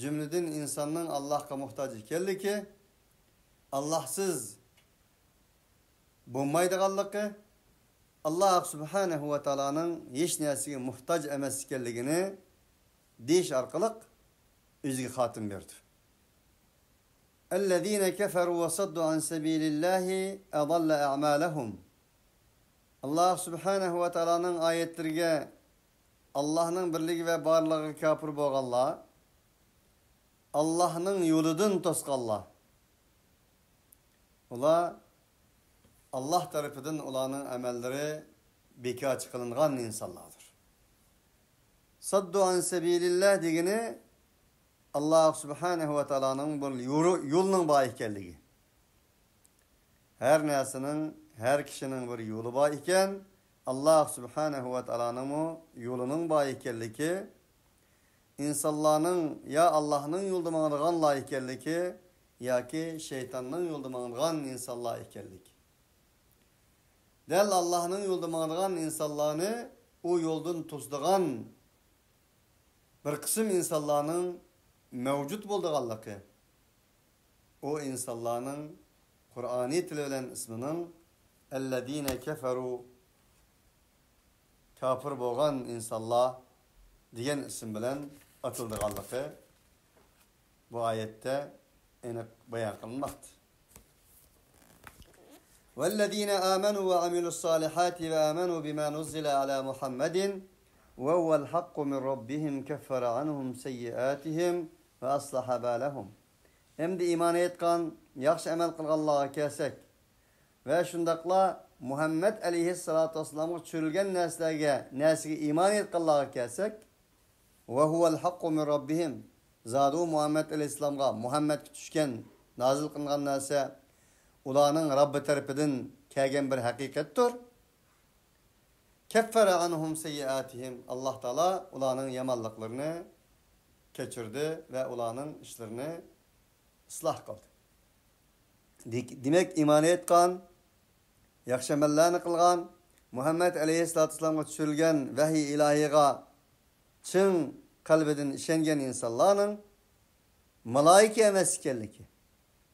جۈملىدىن ئىنساننىڭ ئاللاھقا موھتاج ئىكەنلىكى، ئاللاھسىز بولمايدىغانلىقى، ئاللاھ سۇبھانەھۇ ۋە تائالانىڭ ھېچ نەرسىگە موھتاج ئەمەس ئىكەنلىكىنى دېيىش ئارقىلىق ئۆزىگە خاتىمە بەردى. الذين كفروا وصدوا عن سبيل الله أضل أعمالهم. ئاللاھ سۇبھانەھۇ ۋە تائالانىڭ ئايەتلىرىگە، ئاللاھنىڭ بىرلىكى ۋە بارلىقىغا كاپىر بولغانلار، ئاللاھنىڭ يولىدىن توسقانلار، ئۇلار ئاللاھ تەرىپىدىن ئۇلارنىڭ ئەمەللىرى بىكارچە قىلىنغان ئىنسانلاردۇر. ساددۇ ئەن سەبىلىللاھ دېگىنى ئاللاھ سۇبھانەھۇ ۋە تائالانىڭ بىر يورۇ-، يولىنىڭ بار ئىكەنلىكى. ھەر نەرسىنىڭ، ھەر كىشىنىڭ بىر يولى بار ئىكەن، ئاللاھ سۇبھانەھۇ ۋە تائالانىڭمۇ يولىنىڭ بار ئىكەنلىكى، ئىنسانلارنىڭ يا ئاللاھنىڭ يولىدا ماڭىدىغانلار ئىكەنلىكى، ياكى شەيتاننىڭ يولىدا ماڭىدىغان ئىنسانلار ئىكەنلىكى. دەل ئاللاھنىڭ يولىدا ماڭىدىغان ئىنسانلارنى ئۇ يولدىن توسىدىغان بىر قىسىم ئىنسانلارنىڭ مەۋجۇت بولىدىغانلىقى، ئۇ ئىنسانلارنىڭ قۇرئانىي تىلى بىلەن ئىسمىنىڭ ئەللەزىنە كەفەرۇ، كاپىر بولغان ئىنسانلار دېگەن ئىسىم بىلەن ئاتىلىدىغانلىقى بۇ ئايەتتە ئېنىق بايان قىلىنماقتا. والذين آمنوا وعملوا الصالحات وآمنوا بما نزل على محمد وهو الحق من ربهم كفر عنهم سيئاتهم وأصلح بالهم. ئەمدى ئىمان ئېيتقان، ياخشى ئەمەل قىلغانلارغا كەلسەك، ۋە شۇنداقلا مۇھەممەد ئەلەيھىسسالاتۇ ۋەسسالامغا چۈشۈرۈلگەن نەرسىلەرگە، نەرسىگە ئىمان ئېيتقانلارغا كەلسەك، وهو الحق من ربهم، زادى ئۇ مۇھەممەد ئەلەيھىسسالامغا، مۇھەممەدكە چۈشكەن، نازىل قىلىنغان نەرسە ئۇلارنىڭ رەببى تەرىپىدىن كەلگەن بىر ھەقىقەتتۇر. كەففەرە ئەنھۇم سەييىئاتىھىم، ئاللاھ تائالا ئۇلارنىڭ يامانلىقلىرىنى كەچۈردى ۋە ئۇلارنىڭ ئىشلىرىنى ئىسلاھ قىلدى. دېك-، دېمەك، ئىمان ئېيتقان، ياخشى ئەمەللەرنى قىلغان، مۇھەممەد ئەلەيھىسسالاتۇ ۋەسسالامغا چۈشۈرۈلگەن ۋەھىي ئىلاھىيغا چىن قەلبىدىن ئىشەنگەن ئىنسانلارنىڭ مالايىكە ئەمەس ئىكەنلىكى،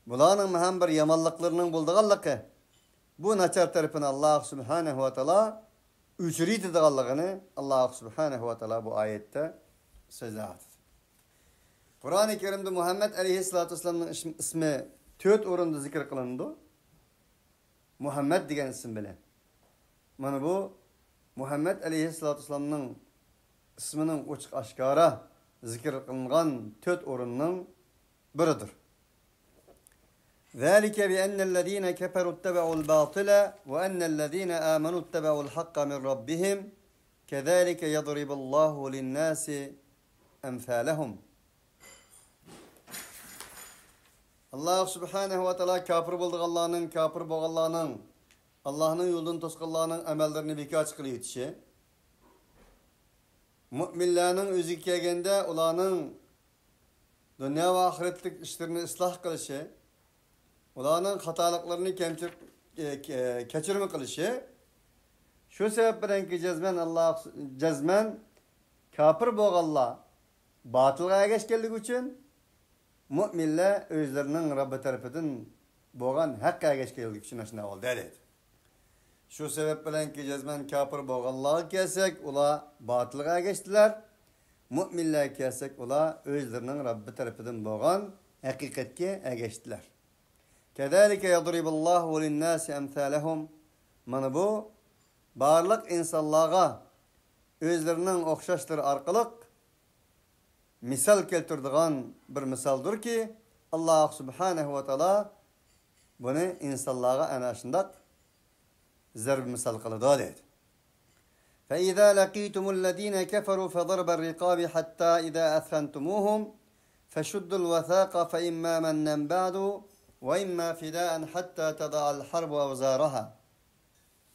بۇلارنىڭ ھەم بىر يامانلىقلىرىنىڭ بولىدىغانلىقى، بۇ ناچار تەرىپىنى ئاللاھ سۇبھانەھۇ ۋە تائالا ئۆچۈرۈۋېتىدىغانلىقىنى ئاللاھ سۇبھانەھۇ ۋە تائالا بۇ ئايەتتە سۆزلەۋاتىدۇ. قۇرئانى كەرىمدە مۇھەممەد ئەلەيھىسسالاتۇ ۋەسسالامنىڭ ئىش-، ئىسمى تۆت ئورۇندا زىكىر قىلىنىدۇ. مۇھەممەد دېگەن ئىسىم بىلەن. مانا بۇ مۇھەممەد ئەلەيھىسسالاتۇ ۋەسسالامنىڭ ئىسمىنىڭ ئوچۇق ئاشكارا زىكىر قىلىنغان تۆت ئورۇننىڭ بىرىدۇر. ذلك بأن الذين كفروا اتبعوا الباطل وأن الذين آمنوا اتبعوا الحق من ربهم كذلك يضرب الله للناس أمثالهم. ئاللاھ سۇبھانەھۇ ۋە تائالا كاپىر بولىدىغانلارنىڭ، كاپىر بولغانلارنىڭ ئاللاھنىڭ يولىدىن توسقانلارنىڭ ئەمەللىرىنى بىكارچى قىلىۋېتىشى، مۆمىنلەرنىڭ ئۆزىگە كەلگەندە ئۇلارنىڭ دۇنيا ۋە ئاخىرەتلىك ئىشلىرىنى ئىسلاھ قىلىشى، ئۇلارنىڭ خاتالىقلىرىنى كەمچىل-، ئە، كە-، كەچۈرمە قىلىشى، شۇ سەۋەب بىلەنكى جەزمەن ئاللاھ، جەزمەن كاپىر بولغانلار باتىلغا ئەگەشكەنلىكى ئۈچۈن، مۆمىنلەر ئۆزلىرىنىڭ رەببى تەرىپىدىن بولغان ھەققە ئەگەشكەنلىكى ئۈچۈن ئاشۇنداق بولدى دەيدۇ. شۇ سەۋەب بىلەنكى جەزمەن كاپىر بولغانلارغا كەلسەك، ئۇلار باتىلغا ئەگەشتىلەر. مۆمىنلەرگە كەلسەك، ئۇلار ئۆزلىرىنىڭ رەببى تەرىپىدىن بولغان ھەقىقەتكە ئەگەشتىلەر. كەزالىكە يەزرىبۇللاھۇ لىنناسى ئەمسالەھۇم. مانا بۇ بارلىق ئىنسانلارغا ئۆزلىرىنىڭ ئوخشاشلىرى ئارقىلىق مىسال كەلتۈرىدىغان بىر مىسالدۇركى، ئاللاھ سۇبھانەھۇ ۋە تائالا بۇنى ئىنسانلارغا ئەنە شۇنداق زەرب مىسال قىلىدۇ دەيدۇ. فإذا لقيتم الذين كفروا فضرب الرقاب حتى إذا أثخنتموهم فشدوا الوثاق فإما منا بعد وإما فداء حتى تضع الحرب أوزارها.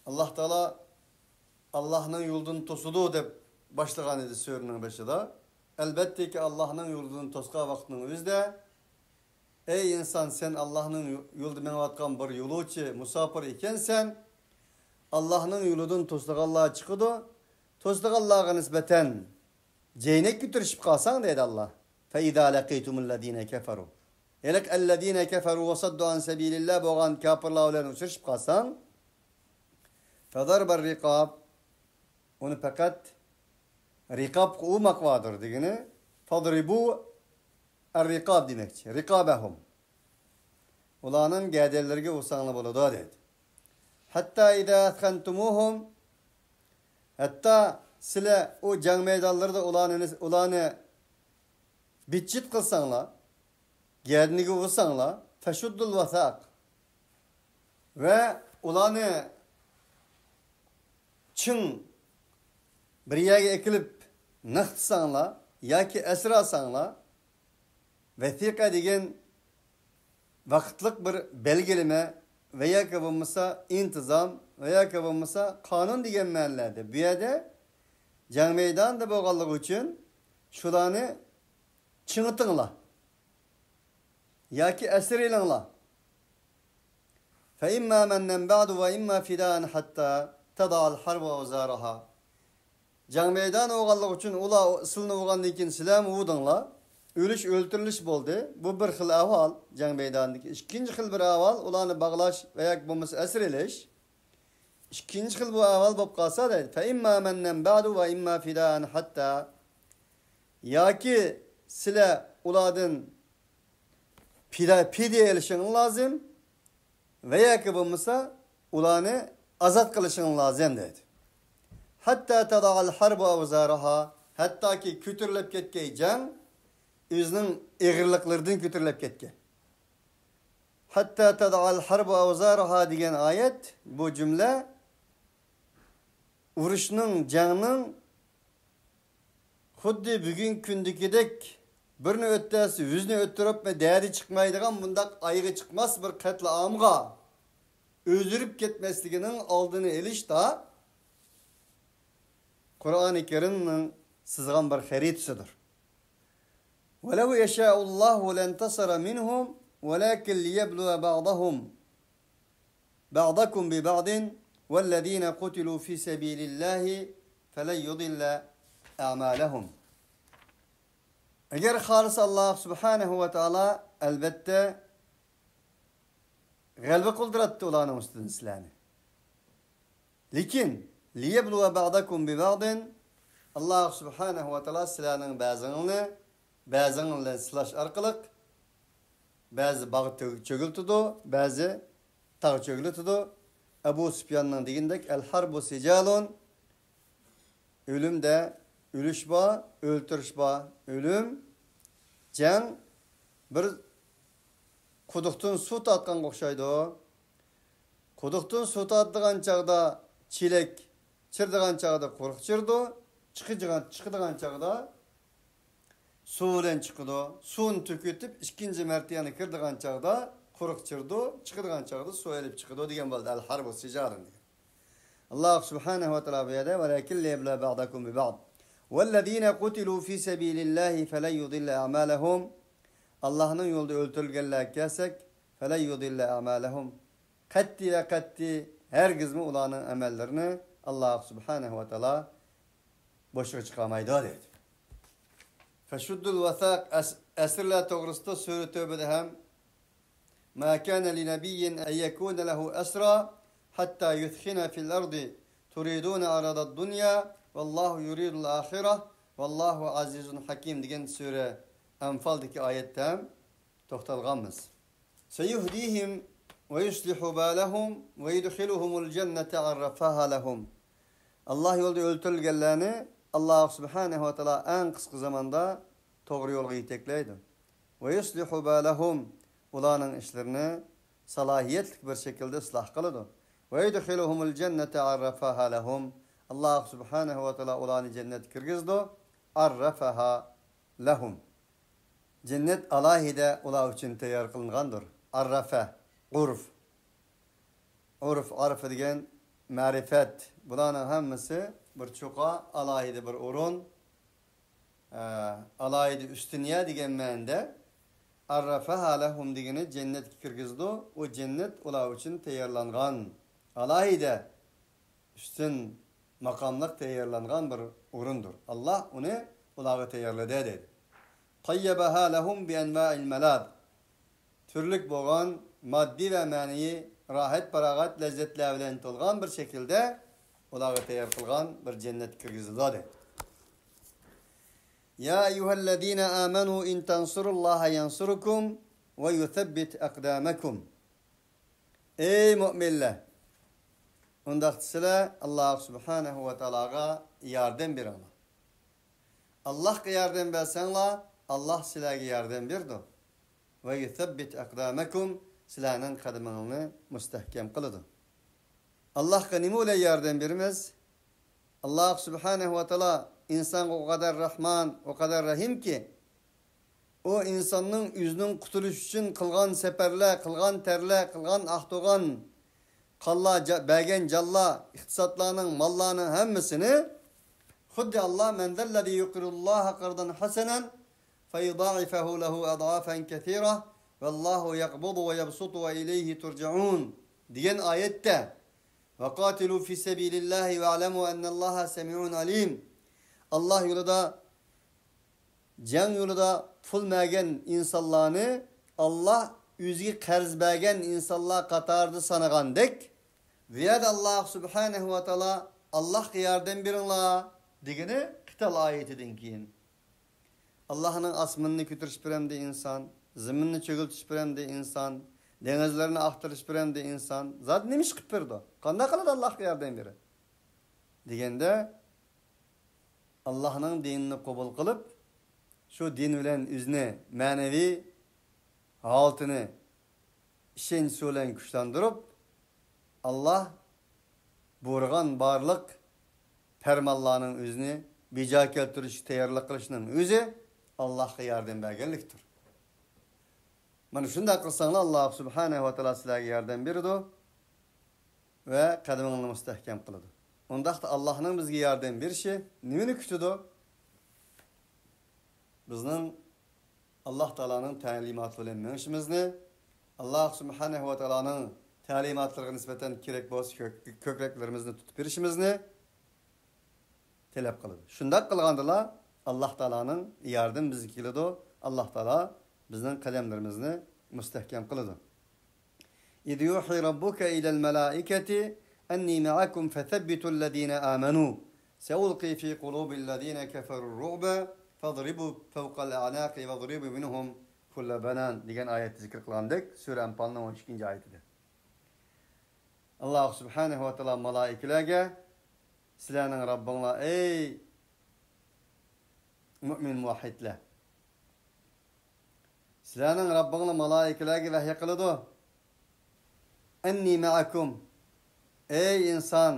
ئاللاھ تائالا ئاللاھنىڭ يولىدىن توسىدۇ دەپ باشلىغان ئىدى سۈرىنىڭ بېشىدا. ئەلبەتتىكى، ئاللاھنىڭ يولىدىن توسقان ۋاقىتنىڭ ئۆزىدە، ئەي ئىنسان، سەن ئاللاھنىڭ يو-، يولىدا مېڭىۋاتقان بىر يولۇچى، مۇساپىر ئىكەنسەن. ئاللاھنىڭ يولىدىن توسىدىغانلار چىقىدۇ. توسىدىغانلارغا نىسبەتەن جەينەككە تىرىشىپ قالساڭ، دەيدۇ ئاللاھ. فإذا لقيتم الذين كفروا. ھېلىقى الذين كفروا وصدوا عن سبيل الله بولغان كاپىرلار بىلەن ئۇچرىشىپ قالساڭ، فضرب الرقاب، ئۇنى پەقەت رىقابقا ئۇرماق باردۇر دېگىنى، فاضربوا الرقاب دېمەكچى. رقابهم. ئۇلارنىڭ گەدەنلىرىگە ئۇرساڭلار بولىدۇ دەيدۇ. حتى إذا أثخنتموهم، ھەتتا سىلەر ئۇ جەڭ مەيدانلىرىدا ئۇلارنى، ئۇلارنى بىتچىت قىلساڭلار، گەدىنىگە ئۇرساڭلار، فشدوا الوثاق، ۋە ئۇلارنى چىڭ بىر يەرگە ئەكېلىپ نىقتىساڭلار ياكى ئەسىر ئالساڭلار، ۋەسىقە دېگەن ۋاقىتلىق بىر بەلگىلىمە ۋە ياكى بولمىسا ئىنتىزام ۋە ياكى بولمىسا قانۇن دېگەن مەنىلەردە. بۇ يەردە جەڭ مەيدانىدا بولغانلىقى ئۈچۈن شۇلارنى چىڭىتىڭلار ياكى ئەسىر ئېلىڭلار. فإما منا بعد وإما فداء حتى تضع الحرب أوزارها. جەڭ مەيدانى بولغانلىقى ئۈچۈن ئۇلار سىلىنى ئۇرغاندىن كېيىن سىلەرمۇ ئۇردۇڭلار. ئۆلۈش، ئۆلتۈرۈلۈش بولدى. بۇ بىر خىل ئەھۋال. جەڭ مەيدانىدىكى ئىككىنچى خىل بىر ئەھۋال، ئۇلارنى باغلاش ۋە ياكى بولمىسا ئەسىر ئېلىش. ئىككىنچى خىل بۇ ئەھۋال بولۇپ قالسا دەيدۇ. فإما منا بعد وإما فداء حتى. ياكى سىلەر ئۇلاردىن پىدە، پىدىيە ئېلىشىڭ لازىم ۋە ياكى بولمىسا ئۇلارنى ئازاد قىلىشىڭ لازىم دەيدۇ. ھەتتا تەزەئەل ھەربۇ ئەۋزارەھا، ھەتتاكى كۆتۈرۈلۈپ كەتكەي جەڭ ئۆزىنىڭ ئېغىرلىقلىرىدىن كۆتۈرۈلۈپ كەتكەي. ھەتتا تەزەئەل ھەربۇ ئەۋزارەھا دېگەن ئايەت، بۇ جۈملە ئۇرۇشنىڭ، جەڭنىڭ خۇددى بۈگۈنكى كۈندىكىدەك بىرنى ئۆتتۈرسە يۈزنى ئۆتتۈرۈپمۇ دەردى چىقمايدىغان بۇنداق ئايىغى چىقماس بىر قەتلىئامغا ئۆزگىرىپ كەتمەسلىكىنىڭ ئالدىنى ئېلىشتا قۇرئانى كەرىمنىڭ سىزغان بىر خەرىتىسىدۇر. ولو يشاء الله لانتصر منهم ولكن ليبلو بعضهم بعضكم ببعض والذين قتلوا في سبيل الله فلن يضل أعمالهم. ئەگەر خالىسا ئاللاھ سۇبھانەھۇ ۋە تائالا ئەلۋەتتە غەلىبە قىلدۇراتتى ئۇلارنىڭ ئۈستىدىن سىلەرنى. لېكىن ليبلو بعضكم ببعض، ئاللاھ سۇبھانەھۇ ۋە تائالا سىلەرنىڭ بەزىڭلارنى بەزىڭلار بىلەن سىناش ئارقىلىق بەزى باغ تۆ-، چۆگۈلىتىدۇ، بەزى تاغ چۆگۈلىتىدۇ. ئەبۇ سۇپياننىڭ دېگىنىدەك، الحرب سجال، ئۆلۈمدە ئۆلۈش بار، ئۆلتۈرۈش بار. ئۆلۈم، جەڭ بىر قۇدۇقتىن سۇ تارتقانغا ئوخشايدۇ. قۇدۇقتىن سۇ تارتىدىغان چاغدا چېلەك، چىرىدىغان چاغدا قۇرۇق چىرىدۇ، چىقىدىغان، چىقىدىغان چاغدا سۇ بىلەن چىقىدۇ. سۇنى تۆكۈۋېتىپ، ئىككىنچى مەرتە يەنە كىرىدىغان چاغدا قۇرۇق چىرىدۇ، چىقىدىغان چاغدا سۇ ئېلىپ چىقىدۇ دېگەن بولدى. الحرب سجال دېگەن. ئاللاھ سۇبھانەھۇ ۋە تائالا بۇ يەردە ولكن ليبلو بعضكم ببعض والذين قتلوا في سبيل الله فلن يضل أعمالهم. ئاللاھنىڭ يولىدا ئۆلتۈرۈلگەنلەرگە كەلسەك، فلن يضل أعمالهم. قەتئىي ۋە قەتئىي ھەرگىزمۇ ئۇلارنىڭ ئەمەللىرىنى ئاللاھ سۇبھانەھۇ ۋە تائالا بوشىغا چىقارمايدۇ دەيدۇ. فشدوا الوثاق، ئەس-، ئەسىرلەر توغرىسىدا سۈرە تەۋبىدە ھەم ما كان لنبي أن يكون له أسرى حتى يثخن في الأرض تريدون عرض الدنيا والله يريد الآخرة والله عزيز حكيم دېگەن سۈرە ئەنفالدىكى ئايەتتە ھەم توختالغانمىز. سيهديهم ويصلح بالهم ويدخلهم الجنة عرفها لهم. ئاللاھ يولىدا ئۆلتۈرۈلگەنلەرنى ئاللاھ سۇبھانەھۇ ۋە تائالا ئەڭ قىسقا زاماندا توغرا يولغا يېتەكلەيدۇ. ويصلح بالهم، ئۇلارنىڭ ئىشلىرىنى سالاھىيەتلىك بىر شەكىلدە ئىسلاھ قىلىدۇ. ويدخلهم الجنة عرفها لهم، ئاللاھ سۇبھانەھۇ ۋە تائالا ئۇلارنى جەننەتكە كىرگۈزىدۇ. عرفها لهم، جەننەت ئالاھىدە ئۇلار ئۈچۈن تەييار قىلىنغاندۇر. ئەررەفە، ئۇرف. ئۇرف، ئەرفە دېگەن مەرىپەت. بۇلارنىڭ ھەممىسى بىر چوققا، ئالاھىدە بىر ئورۇن. ئە، ئالاھىدە ئۈستۈن يەر دېگەن مەنىدە. ئەررەفەھا لەھۇم دېگىنى جەننەتكە كىرگۈزىدۇ. ئۇ جەننەت ئۇلار ئۈچۈن تەييارلانغان، ئالاھىدە ئۈستۈن ماقاملىق تەييارلانغان بىر ئورۇندۇر. ئاللاھ ئۇنى ئۇلارغا تەييارلىدى دەيدۇ. قەييەبەھا لەھۇم بىئەنۋائىل مەلاز. تۈرلۈك بولغان ماددىي ۋە مەنىۋى راھەت-پاراغەت، لەززەتلەر بىلەن تولغان بىر شەكىلدە ئۇلارغا تەييار قىلغان بىر جەننەتكە كىرگۈزىدۇ دەيدۇ. يا أيها الذين آمنوا إن تنصروا الله ينصركم ويثبت أقدامكم. ئەي مۆمىنلەر! ئۇنداقتا سىلەر ئاللاھ سۇبھانەھۇ ۋە تائالاغا ياردەم بېرىڭلار. ئاللاھقا ياردەم بەرسەڭلار، ئاللاھ سىلەرگە ياردەم بېرىدۇ. ويثبت أقدامكم، سىلەرنىڭ قەدىمىڭلارنى مۇستەھكەم قىلىدۇ. ئاللاھقا نېمە بىلەن ياردەم بېرىمىز؟ ئاللاھ سۇبھانەھۇ ۋە تائالا ئىنسانغا ئۇ قەدەر رەھمان، ئۇ قەدەر رەھىمكى، ئۇ ئىنساننىڭ ئۆزىنىڭ قۇتۇلۇشى ئۈچۈن قىلغان سەپەرلەر، قىلغان تەرلەر، قىلغان ئاھ-توغان، قانلار جا-، بەرگەن جانلار، ئىقتىسادلارنىڭ، ماللارنىڭ ھەممىسىنى خۇددى ئاللاھ، من ذا الذي يقرض الله قرضا حسنا فيضاعفه له أضعافا كثيرة والله يقبض ويبسط وإليه ترجعون دېگەن ئايەتتە، وقاتلوا في سبيل الله واعلموا أن الله سميع عليم. ئاللاھ يولىدا، جەڭ يولىدا پۇل بەرگەن ئىنسانلارنى ئاللاھ ئۆزىگە قەرز بەرگەن ئىنسانلار قاتارىدا سانىغاندەك، بۇ يەردە ئاللاھ سۇبھانەھۇ ۋە تائالا ئاللاھقا ياردەم بېرىڭلار دېگىنى قىتال ئايىتىدىن كېيىن. ئاللاھنىڭ ئاسمىنىنى كۆتۈرۈشى بىر ئەمدى ئىنسان، زېمىننى چۆگۈلتۈشۈپ بېرەمدى ئىنسان، دېڭىزلارنى ئاختۇرۇشۇپ بېرەمدى ئىنسان، زادى نېمە ئىش قىلىپ بېرىدۇ؟ قانداق قىلىدۇ ئاللاھقا ياردەم بېرىپ؟ دېگەندە، ئاللاھنىڭ دىنىنى قوبۇل قىلىپ، شۇ دىن بىلەن ئۆزىنى مەنىۋى ھالىتىنى ئىشەنچ بىلەن كۈچلەندۈرۈپ، ئاللاھ بۇيرۇغان بارلىق پەرمانلارنىڭ ئۆزىنى بىجا كەلتۈرۈشكە تەييارلىق قىلىشنىڭ ئۆزى ئاللاھقا ياردەم بەرگەنلىكتۇر. مانا شۇنداق قىلساڭلار، ئاللاھ سۇبھانەھۇ ۋە تائالا سىلەرگە ياردەم بېرىدۇ ۋە قەدىمىڭلارنى مۇستەھكەم قىلىدۇ. ئۇنداقتا ئاللاھنىڭ بىزگە ياردەم بېرىشى نېمىنى كۈتىدۇ؟ بىزنىڭ ئاللاھ تائالانىڭ تەلىماتى بىلەن مېڭىشىمىزنى، ئاللاھ سۇبھانەھۇ ۋە تائالانىڭ تەلىماتلىرىغا نىسبەتەن كېرەك بولسا كۆك-، كۆكرەكلىرىمىزنى تۇتۇپ بېرىشىمىزنى تەلەپ قىلىدۇ. شۇنداق قىلغاندىلا ئاللاھ تائالانىڭ ياردىمى بىزگە كېلىدۇ، ئاللاھ تائالا بىزنىڭ قەدەملىرىمىزنى مۇستەھكەم قىلىدۇ. إذ يوحي ربك إلى الملائكة أني معكم فثبتوا الذين آمنوا سألقي في قلوب الذين كفروا الرعب فاضربوا فوق الأعناق واضربوا منهم كل بنان دېگەن ئايەتتە زىكىر قىلغاندەك، سۈرە ئەنپالنىڭ ئون ئىككىنچى ئايىتىدە. ئاللاھ سۇبھانەھۇ ۋە تائالا مالائىكىلەرگە، سىلەرنىڭ رەببىڭلار، ئەي مۇئمىن مۇۋەھھىدلەر، سىلەرنىڭ رەببىڭلار مالائىكىلەرگە ۋەھىي قىلىدۇ. ئەننى مەئەكۇم. ئەي ئىنسان،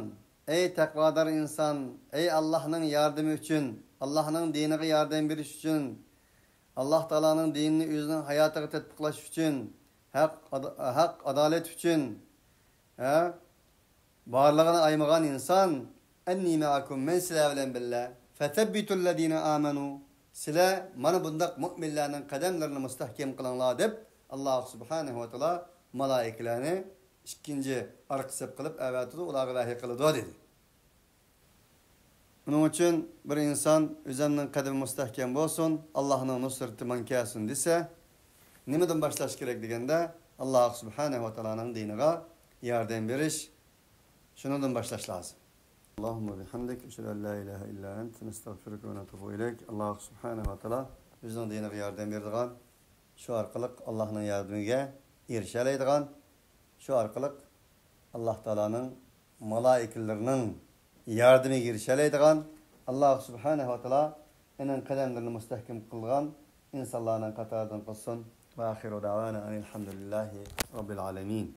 ئەي تەقۋادار ئىنسان، ئەي ئاللاھنىڭ ياردىمى ئۈچۈن، ئاللاھنىڭ دىنىغا ياردەم بېرىش ئۈچۈن، ئاللاھ تائالانىڭ دىنىنى ئۆزىنىڭ ھاياتىغا تەتبىقلاش ئۈچۈن، ھەق، ئادا-، ھەق، ئادالەت ئۈچۈن، ھە؟ بارلىقىنى ئايىمىغان ئىنسان، ئەننى مەئەكۇم، مەن سىلەر بىلەن بىللە، فەسەببىتۇللەزىنە ئامەنۇ، سىلەر مانا بۇنداق مۇئمىنلەرنىڭ قەدەملىرىنى مۇستەھكەم قىلىڭلار دەپ، ئاللاھ سۇبھانەھۇ ۋە تائالا مالائىكىلەرنى ئىككىنچى ئارقا سەپ قىلىپ ئەۋەتىدۇ، ئۇلارغا ۋەھىي قىلىدۇ دېدى. ئۇنىڭ ئۈچۈن بىر ئىنسان ئۆزۈمنىڭ قەدىمى مۇستەھكەم بولسۇن، ئاللاھنىڭ نۇسرىتى ماڭا كەلسۇن دېسە، نېمىدىن باشلاش كېرەك دېگەندە، ئاللاھ سۇبھانەھۇ ۋە تائالانىڭ دىنىغا ياردەم بېرىش، شۇنىڭدىن باشلاش لازىم. اللهم بحمدك، أشهد أن لا إله إلا أنت، نستغفرك ونتوب إليك. ئاللاھ سۇبھانەھۇ ۋە تائالا ئۆزىنىڭ دىنىغا ياردەم بېرىدىغان، شۇ ئارقىلىق ئاللاھنىڭ ياردىمىگە ئېرىشەلەيدىغان، شۇ ئارقىلىق ئاللاھ تائالانىڭ مالائىكىلىرىنىڭ ياردىمىگە ئېرىشەلەيدىغان، ئاللاھ سۇبھانەھۇ ۋە تائالا ئۇنىڭ قەدەملىرىنى مۇستەھكەم قىلغان ئىنسانلارنىڭ قاتارىدىن قىلسۇن. وآخر دعوانا أن الحمد لله رب العالمين.